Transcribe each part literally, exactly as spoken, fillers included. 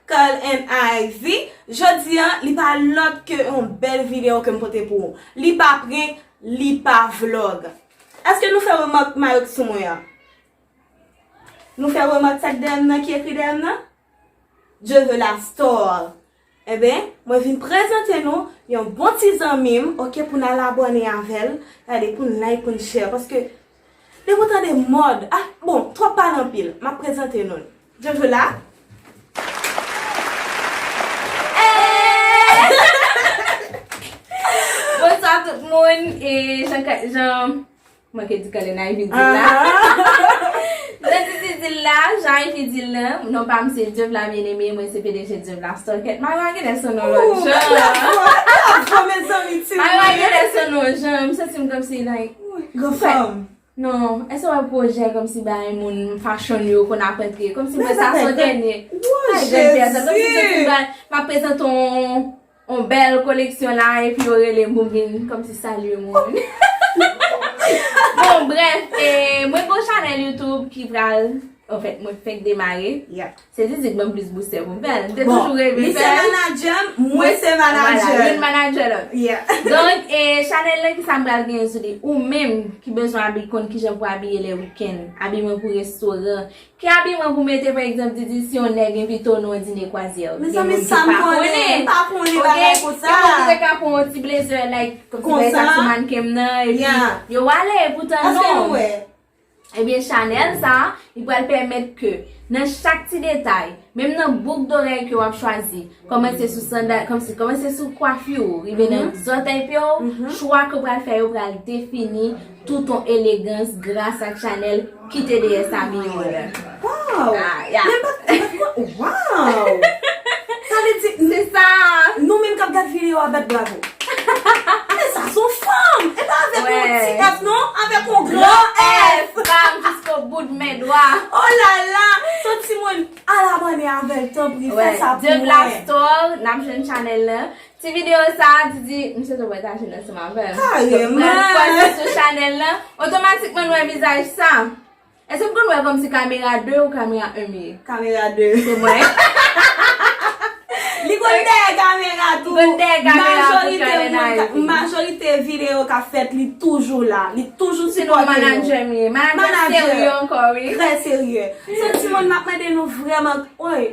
Carl and Ivy. Jodi a, li pa lòt ke yon bèl videyo ke m pote pou ou. Li pa prank, li pa vlog. Èske nou fè remak mayo k sou mwen an? Nou fè remak sa k dèyè m nan, ki ekri dèyè m nan? Dieu veut la star. Enben, mwen vin prezante nou yon bon ti zanmi m, oke, pou n al abòne avè l. Gade, pou n like, pou n share, paske depi w tande mòd, ah, bon, twòp pale anpil, m ap prezante nou l. Dieu veut la. Bonswa tout moun, e jan, jan, mwen ke di Carl and Ivy di l la. Jan Titi di l la, jan Ivy di l la, non pa m se Dieu veut la bien-aimé, mwen se P D G Dieu veut la star. Kèt, mwen pa genlè se yon non lòt jan. Bravo, mezanmi, ti mwen pa genlè se yon non jan, m santi m kòmsi, like, gran fanm. Non, èske w wè pwojè kòmsi bay moun fashion yo konn ap antre? Kòmsi mwen sa se yon dènye. Ay, jèn pèsòn. Kòmsi se ti bay, m ap prezante yon, yon bèl koleksyon la, epi yo rele m pou m vin kòmsi salye moun. Bon, brèf, e, mwen gen yon chanèl YouTube ki pral, anfèt, mwen fèk demare. Se Zizi k ban m plis boustè pou m fè l. M te toujou reve fè l. Li se manadjè m, mwen se manadjè l. Vwala, youn manadjè lòt. Donk, e, chanèl la, kisa m pral genyen sou li? Ou menm ki bezwen abi, konn kijan pou abiye lè wikenn, abiman pou restoran, ki abiman pou mete, pa egzanp, Didi, si yon nèg envite w nan yon dine kwazyè. Mezanmi, sa m konnen, m pa konnen bagay konsa. Gen moun ki te ka pran yon ti blazer, like, kòmsi bagay sa sou mannken m nan, epi yo ale, poutan non. Ebyen, chanèl sa a, li pral pèmèt ke nan chak ti detay, menm nan bouk dorèy ke w ap chwazi, kòmanse sou sandal, kòmsi, kòmanse sou kwafi w, rive nan zòtèy pye w, chwa ke w pral fè yo pral defini tout yon elegans gras ak chanèl ki te dèyè sa abiye w la. Wow! Ah, yeah. Men pa, men pa, wow! Sa vle di, se sa, nou menm k ap gad videyo a, bat bravo. Men sa se yon fanm! E pa avèk yon ti F non, avèk yon gran F! F! Bam, jusqu'au bout de mes doigts! Oh la la! Se yon timoun, al abòne avè l, tanpri, fè sa pou mwen. Dieu veut la star, n ap jwenn chanèl la. Ti videyo sa a, Didi, m swete w pataje l ansanm avè m. Donk, mwen poste sou chanèl la, otomatikman nou wè vizaj sa. Èske m konn wè kòmsi kamera de ou kamera un m ye? Kamera de. Se mwen. Li konn dèyè kamera tou. Li konn dèyè kamera pou Carl and Ivy. Majorite videyo k ap fèt, li toujou la. Li toujou sipòte nou. Sinon, manadjè m ye. Manadjè serye ankò, wi. Trè serye. Se yon timoun m ap mande nou vrèman, woy,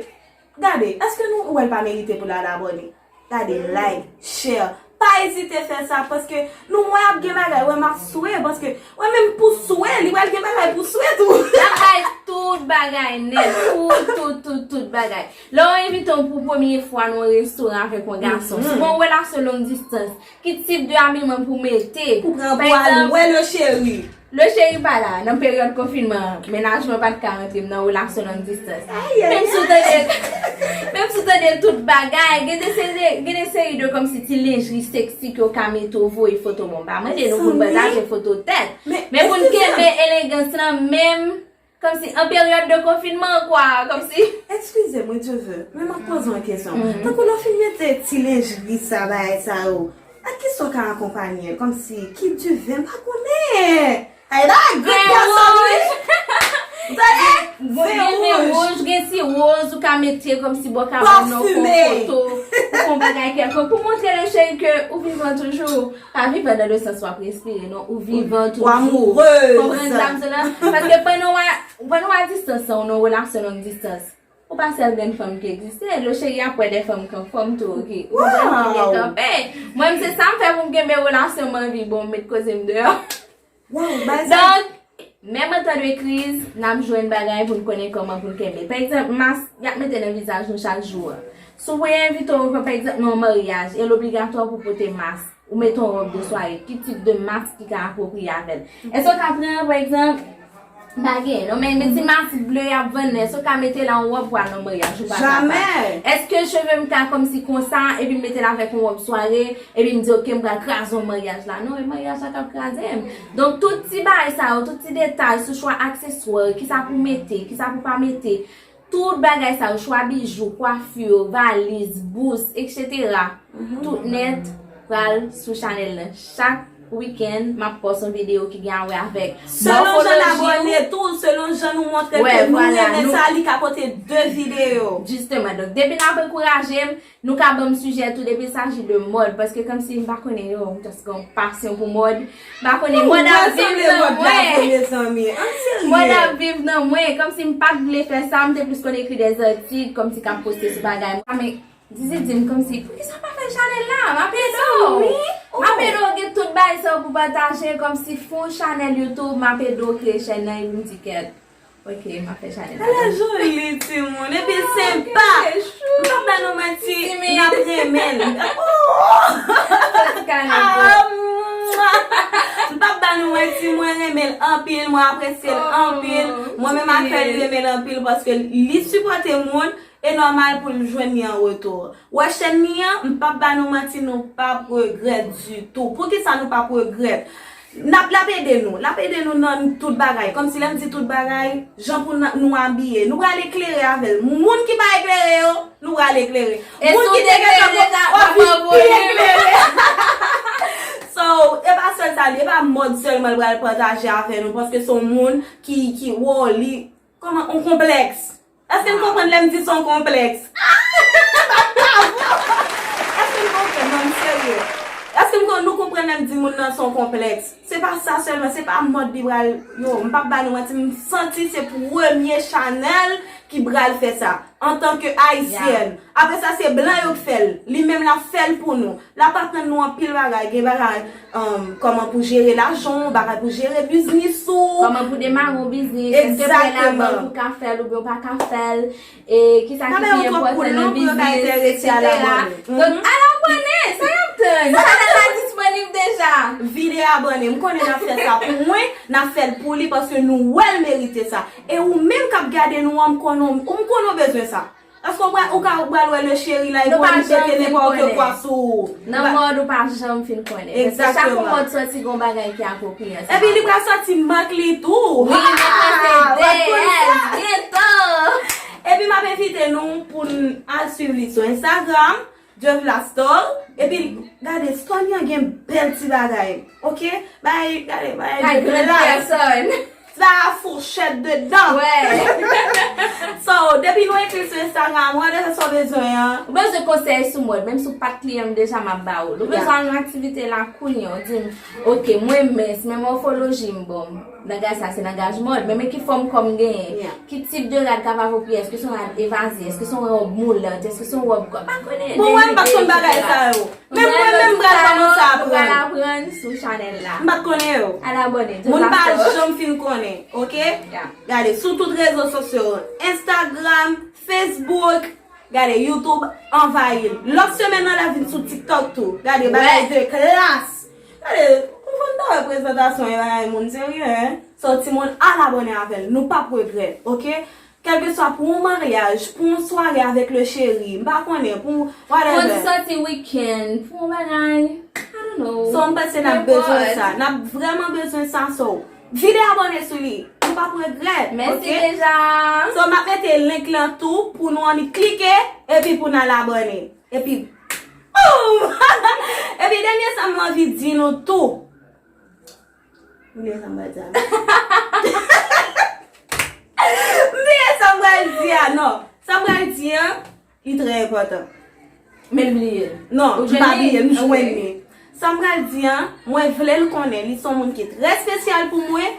gade, èske nou wè l pa merite pou l al abòne? Gade, like, share. Pa ezite fè sa, paske nou wè ap gen bagay, wè m ap swe, paske wè menm pou swe, li pral gen bagay pou swe tou. L ap bay tout bagay nèt, tout, tout, tout, tout bagay. Lè w envite w pou premye fwa nan yon restoran avèk yon gason, si w gen yon relasyon long distance, ki tip de abiman pou w mete? Pou pran pou al wè le chéri. Le chéri pa la, nan peryòd konfinman an, mennaj mwen pa t ka rantre, m nan relasyon long distance. Menm si w tande, menm si w tande tout bagay, gen de seri, gen de seri de kòmsi ti lenjri seksi ke w ka mete w voye foto. Bon, m pa mande nou pou n pataje foto tèt, men pou n kenbe elegans lan menm, kòmsi an peryòd de konfinman, kwa, kòmsi. Excusez-moi, Dieu veut, men m ap poze w yon kesyon. Tankou lè w fin mete ti lenjri sa, bagay sa yo, ak kisa w ka akonpanye l? Kòmsi ki diven, m pa konnen. Ay, bagay grenn pèsòn, wi. Ou tande? Gen ven wouj, gen ti woz, ou ka mete kòmsi bò kabann nan, pou foto, pou yon bagay kèlkonk, pou montre le chéri ke ou vivan toujou. Pa vivan dans le sens w ap respire, non, ou vivan toujou. Ou amoureuse. Konprann sa m di w la? Paske pandan w a, pandan w a distans lan, ou nan relasyon long distance. Ou pa sèl grenn fanm ki egziste. Le chéri ap wè de fanm k anfòm tou, ki, ou konprann, ki byen kanpe. Mwen, se sa m fè pou m kenbe relasyon m an vi. Bon, m met koze m deyò. Donk, menm an tan de kriz, n ap jwenn bagay pou n konnen kòman pou n kenbe. Pa egzanp, mask y ap mete nan vizaj nou chak jou a. Si w voye envite w, pa egzanp, nan yon maryaj, e l obligatwa pou pote mask. Ou mete yon wòb de sware, ki tip de mask ki ka apwopriye avè l? Èske w ka pran, pa egzanp, m pa gen, non, men, men ti mask ble y ap vann nan, èske w ka mete l an wòb pou al nan maryaj? Ou pa kapab. Èske cheve m ka kòmsi konsa, epi m mete l avèk yon wòb sware, epi m di, "Oke, m pral kraze yon maryaj la"? Non, e maryaj la k ap kraze m. Donk, tout ti bagay sa yo, tout ti detay sou chwa akseswa, kisa pou mete, kisa pou pa mete, tout bagay sa yo, chwa bijou, kwafi, valiz, bous, etsetera, tout nèt pral sou chanèl lan. Chak Wikenn, m ap pòs yon videyo ki gen a wè avèk selon jan n abòne tou, selon jan nou montre ke nou renmen sa, li ka pote de videyo. Jisteman, donk, depi n ap ankouraje m, nou ka ban m sijè tou, depi il s'agit de mòd, paske kòmsi m pa konnen yo, m just gen yon pasyon pou mòd. M pa konnen, mòd ap viv nan mwen. Mòd ap viv nan mwen, kòmsi m pa t vle fè sa, m te plis konn ekri de zantik, kòmsi k ap poste sou bagay. Men, Zizi di m kòmsi, poukisa w pa fè chanèl la? M ap ede w. M ap ede w gen tout bagay sa yo pou pataje, kòmsi fè yon chanèl YouTube, m ap ede w kreye chèn nan, epi m di kèt. Ok, m ap fè chanèl la. Ala joli timoun, epi l senpa. M p ap ba nou manti, n ap renmen l. M p ap ba nou manti, mwen renmen l anpil, mwen apresye l anpil. Mwen menm ak frè li renmen l anpil paske li sipòte moun. E nòmal pou l jwenn li an retou. Wè chèn li an, m p ap ba nou manti, nou p ap regrèt ditou. Poukisa nou p ap regrèt? N ap, l ap ede nou. L ap ede nou nan tout bagay. Kòmsi lè m di tout bagay, jan pou n- nou abiye. Nou pral eklere avè l. Moun ki pa eklere yo, nou pral eklere. Moun ki te gentan w ap vin pi eklere. So, e pa sèl sa li, e pa mòd sèlman l pral pataje avè nou, paske se yon moun ki, ki, wo, li, kòman, yon konplèks. Èske n konprann lè m di se yon konplèks? Èske n konprann? Non, m serye. Èske n kon- nou konprann lè m di moun nan se yon konplèks? Se pa sa sèlman, se pa mòd li pral, yo, m p ap ba nou manti, m santi se premye chanèl ki pral fè sa, antanke ayisyèn. Apre sa, se blan yo k fè l. Li menm l ap fè l pou nou. L ap aprann nou anpil bagay. Gen bagay, um, kòman pou jere lajan w, bagay pou jere biznis ou. Kòman pou demare yon biznis. Èske w pral nan bank ou ka fè l oubyen w pa ka fè l. E kisa ki pi enpòtan nan biznis, etsetera. Donk, al abòne, sa n ap tann? Chanèl la disponib deja. Vide abòne. M konnen n ap fè sa pou mwen, n ap fè l pou li paske nou wè l merite sa. E ou menm k ap gade nou an, m konnen w, m konnen w bezwen sa. Èske w pral, ou ka, ou pral wè le chéri la, epi w pete nenpòt kwa sou ou. Nan mòd ou pa janm fin konnen. Paske chak yon mòd sòti, gon bagay ki apwopriye ansanm avè l. Epi li pral sòti mak li tou. Wi, men mwen se D S, geto. Epi m ap envite nou pou n al swiv li sou Instagram, Djevla Store. Epi gade, store li an gen bèl ti bagay. Ok? Bay, gade, bay, bay de glas. Sa fouchèt dedan. Wè. So, depi nou ekri sou Instagram, ou deja sa w bezwen an. Ou bezwen konsèy sou mòd, menm si w pa t kliyan m deja, m ap ba ou l. Ou bezwen al nan aktivite la kounye a, w di m, ok, mwen mens, men mòfoloji m bon. Langaj sa se langaj mòd, men men ki fòm kò m genyen, ki tip de rad k ap apwopriye, èske se yon rad evaze, èske se yon wòb moulant, èske se yon wòb kò, pa konnen. Bon, mwen m pa t konn bagay sa yo. Men mwen menm m pral kòmanse aprann. Ou pral aprann sou chanèl la. M pa t konnen yo. Al abòne. Moun pa janm fin konnen, ok? Gade, sou tout rezo sosyo, Instagram, Facebook, gade, YouTube, anvayi l. Lòt semèn nan, l ap vin sou TikTok tou. Gade, bagay de klas. Gade, ou konn pa wè prezantasyon e bagay moun serye, en. So, timoun, al abòne avè l. Nou p ap regrèt, ok? Kèlkeswa pou yon maryaj, pou yon sware avèk le chéri, m pa konnen, pou whatever. Pou yon ti sòti wikenn, pou yon bagay, I don't know. So, m panse n ap bezwen sa. N ap vrèman bezwen sa, so, vide abòne sou li. Nou p ap regrèt, ok? Mèsi deja. So, m ap mete link lan tou pou nou annik klike, epi pou n al abòne. Epi, oh! Epi, dènye sa m anvi di nou tou. M bliye sa m pral di a. M bliye sa m pral di a, non. Sa m pral di an, li trè enpòtan. Men l bliye l. Non, m pa bliye l, m jwenn li. Sa m pral di an, mwen vle l konnen, li se yon moun ki trè espesyal pou mwen.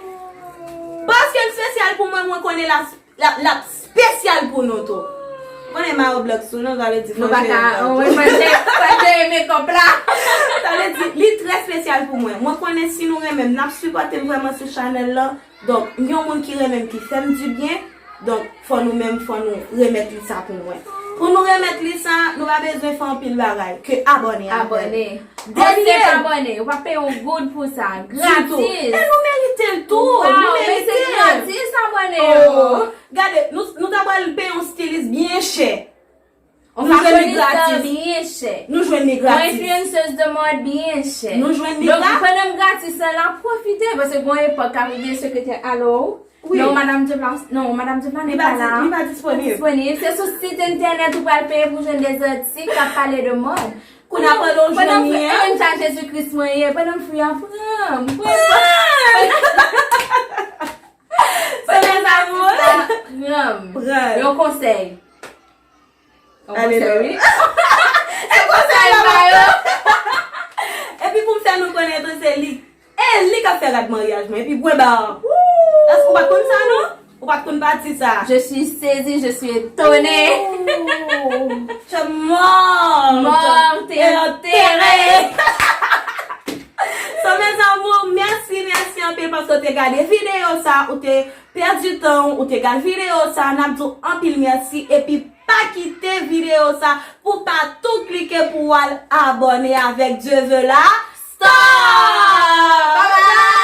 Paske l espesyal pou mwen, mwen konnen l ap L ap, l ap espesyal pou nou tou. Konnen Mayo Blòk sou nou, sa vle di fò n chanje kòb. Wi, fò n chanje, fò n chanje mekòp la. Sa vle di, li trè espesyal pou mwen. Mwen konnen si nou renmen m, n ap sipòte m vrèman sou chanèl la. Donk, yon moun ki renmen m, ki fè m dibyen, donk, fò nou menm, fò nou remèt li sa pou mwen. Pou nou remèt li sa, nou pa bezwen fè anpil bagay, ke abòne avè l. Abòne. Dènye. Konsèy abòne, ou pa peye yon goud pou sa. Gratis. E nou merite l tou. Nou merite l. Gratis abòne yo. Oh. Gade, nou, nou ta pral peye yon stilis byen chè. Nou jwenn li gratis. Yon fashionista byen chè. Nou jwenn li gratis. Yon influenceuse de mode byen chè. Nou jwenn li gratis. Donk, pandan m gratis la, la pwofite, paske gon epòk k ap rive sekretè alo. Wi. Non, madam Djevla, non, madam Djevla n'est pas là. Li pa disponib. Disponib. Se sou sit entènèt ou pral peye pou jwenn de zantik k ap pale de mòd. N ap pran yon Pandan m janm fri, ye. e menm jan Jezi Kris mwen ye, pandan m fri a, pran m. Se mèt amour. Pran m. Pran. Yon konsèy. Yon Ale konsèy, non. wi. E konsèy la Sa yo. Epi pou m fè nou konnen tou se li. E li k ap fè rad maryaj mwen. Epi bwen ba. Èske ou pa t konn sa non? Ou pa t konn pati sa? Je suis saisie, je suis étonnée. Je mort. Mort et enterré. So mes amours, mèsi, mèsi anpil paske w te gade videyo sa, ou te pèdi tan, ou te gade videyo sa, n ap di w anpil mèsi, epi pa kite videyo sa pou pa tou klike pou w al abòne avèk Dieu veut la Star! Bye bye!